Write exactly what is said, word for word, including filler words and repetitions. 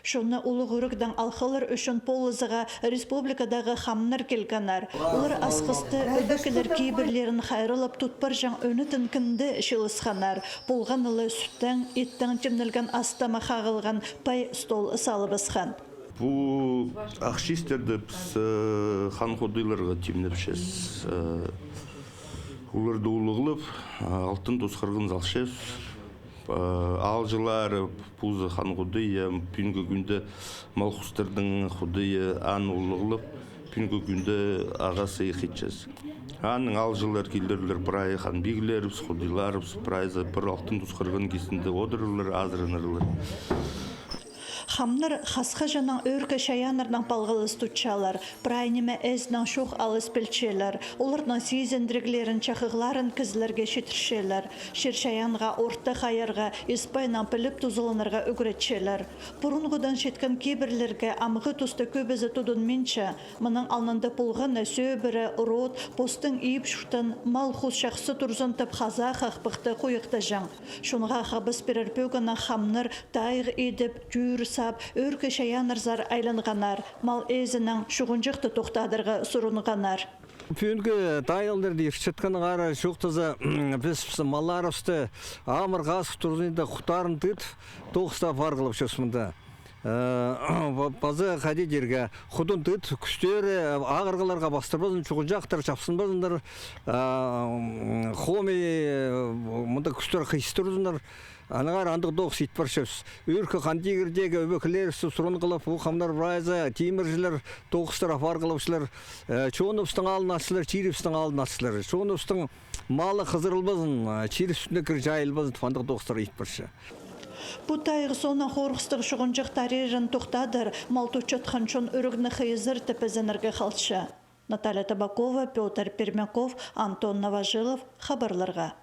Чонны улуғ ӱрекдең алхалар ӱчӱн полызығға республикадағы хамнар килгеннер. Олар Асхыста ӧбекелер кибірлерін хайраллап тутпарҷаң ӧнетін кінде чыылысханнар. Полған ла сӱттең, иттең тимнелген ас-тамах ағылған пай стол салыбысхан. Пу ах чиистерні піс, э, хан-худайларға тимнепчес. Э, оларды улуғлап, э, алтын тосхарға салчабыс. Э, аалҷылары позы хан-худай, я, пӱӱнгі кӱнде мал-хустарның худайы, аны улуғлап, пӱӱнгі кӱнде ағаа сыйых итчес. Аның аалҷылар килерлер, прайы хан-пиглерібіс, худайларыбыс, прайзы пір алтын тосхарға кистінде одырлар, азыранарлар. Хамнар хасхаҷанаң, ӧӧркі чайааннарнаң палғалыс тутчалар. Прай ниме ээзінең чох алыс пілчелер. Оларның сизіндіріглерін, чахығларын кізілерге читірчелер. Чир-чайаанға, орта хайарға, ис-пайнаң піліп тузаланарға ӱгретчелер. Пурунғыдаң читкен кибірлерге амғы туста кӧбізі тудынминча. Мының алнында полған на сӧбіре, род, постың иб-чуртаң, мал-хус чахсы турзын тіп хаза хахпахты хуйахтаҷаң. Чонға хабыс пирер пӧгінең хамнар тайығ идіп, тӧӧр сап, ӧӧркі чайааннарзар айланғаннар, мал ээзінең чуғынҷахты тохтадарға сурынғаннар. Пӱӱнгі тайығларны иртчеткеннең ары чоохтаза, піс, піс малларыбысты амыр-хазых турзында хутарын тыыт, тоғыстап парғлапчабыс мында. Э, па-, паза хайди тирге, худын тыыт, кӱстері, ағырғыларға пастырбазын, чуғынҷахтар чапсынбазыннар, э, м, хомай, э, мында кӱстер хыйыстырзыннар. Аннаңар андағ тоғыс ит парчабыс. Ӧӧркі Хан Тигірдегі ӧбекелерібісті сурынғлап, пу хамнар прайзы тимірҷілер, тоғыстар апарғлапчалар. Э, чоныбыстың алнынҷылар, чирібістің алнынҷылар. Чоныбыстың малы хызырылбазын, э, чир ӱстӱне кір чайылбазын тіп андағ тоғыстар ит парча. Пу тайығ соонаң хорғыстығ чуғынҷах тарирын тохтадыр, мал тутчатхан чон ӱрегні хыйызыр тіп ізенерге халча. Наталья Табакова, Пётр Пермяков, Антон Новожилов, хабарларға.